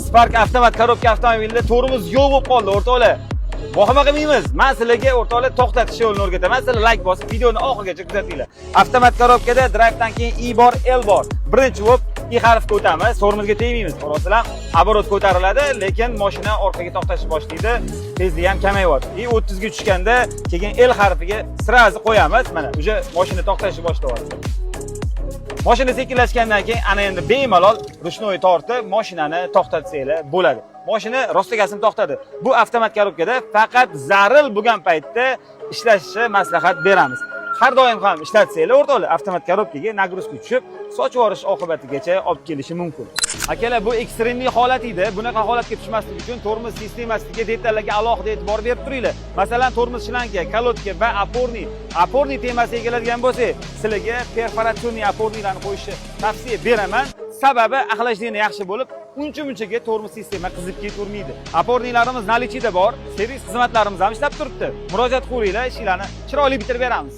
Spark avtomat коробка avtomobilida tormoz yo'q bo'lib qoldi, o'rtoqlar. Vahima qilmaymiz. Men sizlarga, o'rtoqlar, to'xtatish yo'lini o'rgataman. Sizlar layk bosib, videoni oxirigacha kuzatinglar. Avtomat коробка da drivedan keyin I bor, L bor. Birinchi bo'lib I harfga o'tamiz, tormozga tegmaymiz. Ko'rasizlar, оборот ko'tariladi, lekin mashina orqaga to'xtashni boshlaydi. Tezligi ham kamayyapti. I 30 ga tushganda keyin L harfiga сразу qo'yamiz. Mana, уже mashina to'xtashni boshlayapti. Mashina sekinlashgandan keyin ana endi bemalol ручной tortib mashinani to'xtatsanglar bo'ladi. Mashina rostagasini to'xtadi. Bu avtomat коробка da faqat zaril bo'lgan paytda ishlashni maslahat beramiz. Har doim ham ishlatsanglar, o'rtoqlar, avtomat коробка ga нагрузка tushib, sochib yuborish oqibatigacha olib kelishi mumkin. Akalar, bu экстренный holat edi. Bunaqa holatga tushmaslik uchun tormoz sistemasiga detallarga alohida e'tibor berib turinglar. Masalan, tormoz шланга, колодка va опорный. Опорный temasiga keladigan bo'lsak, sizlarga перфорационный опорный larni qo'yishni tavsiya beraman. Sababi охлаждение yaxshi bo'lib, uncha munchaga tormoz sistema qizib ketavermaydi. Опорный larimiz наличие da bor, servis xizmatlarimiz ham ishlab turibdi. Murojaat qilinglar, ishlarni chiroyli bitirib beramiz.